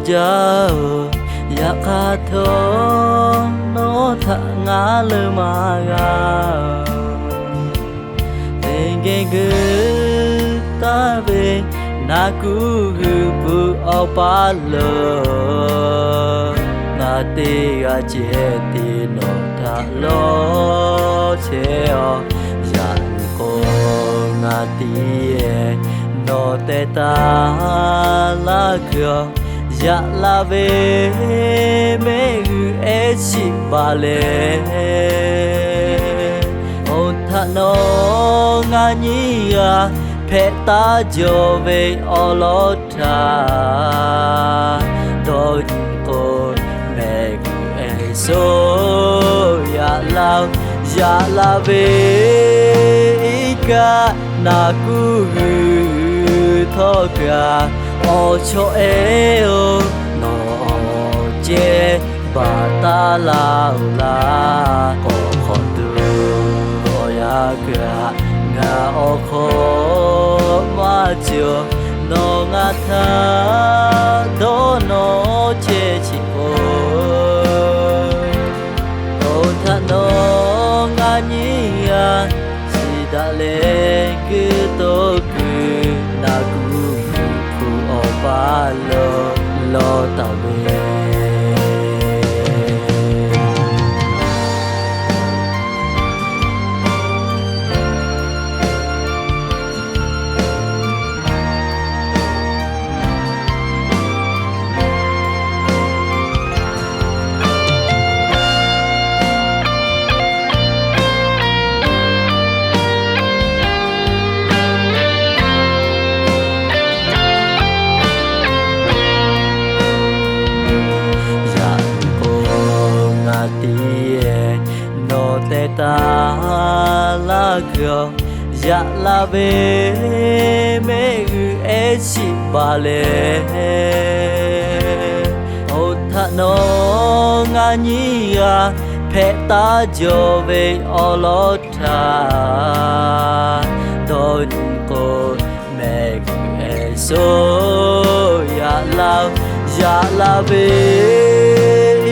Yaˇ-oˬ, yaꞈ hk'aˇ htawˇ nawˬ htaꞈ ngaˬ leuˬ maˇ g'a. Teˇ geh geuˆ taˍ ve naˬ kuˇ g'uiˬ hpu awˬ paˇ lo, ngaˬ teˇ g'aˇ ceh tiˉ nawˬ htaꞈ lawˇ chehˇ-aˬ. Yaꞈ nyi k'o, ngaˬ tiˉ yehˬ nawˬ teh taˍ laˇ kuiˬ-aˬ. Yaꞈ la ve mehˆ g'uiˬ ehˉ shiˍ baˬ leh, oˇ htaꞈ nawˬ ngaˬ nyiˇ g'aˇ hpehꞈ taˉ jaw ve awˬ lawn htaꞈ dawˇ nyi k'o, mehˆ g'uiˬ ehˉ suhˉ yaꞈ la-oˬ. Yaꞈ la ve iˉ kaˆ naˬ kuˇ g'uiˬ htawˇ kaꞈ, awˬ chawˇ ehˉ-oˬ, nawˬ ceh baˬ taˉ laˇ-oˬ laˇ. K'awꞈ hk'awꞈ tuˬ awˬ yanˇ kaꞈ, ngaˬ awˬ hk'aw maˇ cawˬ. Nawˬ ngaˬ htaꞈ dawˇ nawˇ chehˇ chi k'o, oˇ htaꞈ nawˬ ngaˬ nyiˇ g'aˇ shiˍ daꞈ leh, kuiˬ toˇ kuiˬ naˬ kuˇ g'uiˬ hpu awˬ paˇ lo lawˇ taˍ ve Yaꞈ nyi k'o, ngaˬ tiˉ yehˬ nawˬ teh taˍ laˇ kuiˬ-aˬ. Yaꞈ la ve mehˆ g'uiˬ ehˉ shiˍ baˬ leh, oˇ htaꞈ nawˬ ngaˬ nyiˇ g'aˇ hpehꞈ taˉ jaw ve awˬ lawn htaꞈ dawˇ nyi k'o, mehˆ g'uiˬ ehˉ suhˉ yaꞈ la-oˬ. Yaꞈ la ve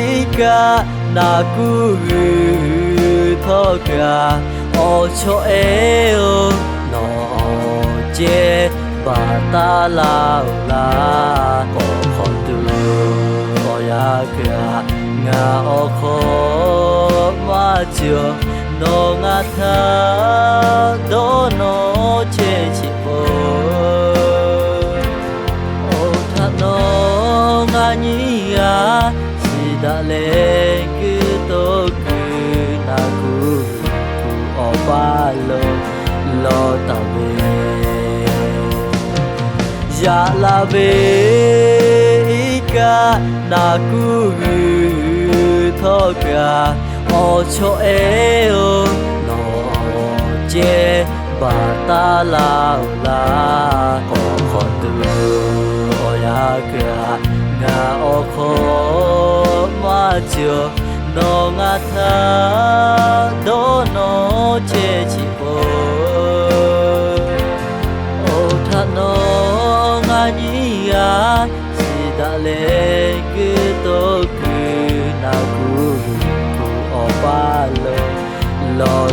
iˉ kaˆ naˬ kuˇ g'uiˬ htawˇ kaꞈ, awˬ chawˇ ehˉ-oˬ, nawˬ ceh baˬ taˉ laˇ-oˬ laˇ. K'awꞈ hk'awꞈ tuˬ awˬ yanˇ kaꞈ, ngaˬ awˬ hk'aw maˇ cawˬ. Nawˬ ngaˬ htaꞈ dawˇ nawˇ chehˇ chi k'o, oˇ htaꞈ nawˬ ngaˬ nyiˇ g'aˇ shiˍ daꞈ leh, kuiˬ toˇ kuiˬ naˬ kuˇ g'uiˬ hpu awˬ paˇ lo lawˇ taˍ ve Yaꞈ la ve iˉ kaˆ naˬ kuˇ g'uiˬ htawˇ kaꞈ, awˬ chawˇ ehˉ-oˬ, nawˬ ceh baˬ taˉ laˇ-oˬ laˇ. K'awꞈ hk'awꞈ tuˬ awˬ yanˇ kaꞈ, ngaˬ awˬ hk'aw maˇ cawˬ. Nawˬ ngaˬ htaꞈ dawˇ nawˇ chehˇ chi k'o, oˇ htaꞈ nawˬ ngaˬ nyiˇ g'aˇ shiˍ daꞈ leh, kuiˬ toˇ kuiˬ naˬ kuˇ g'uiˬ hpu awˬ paˇ lo lawˇ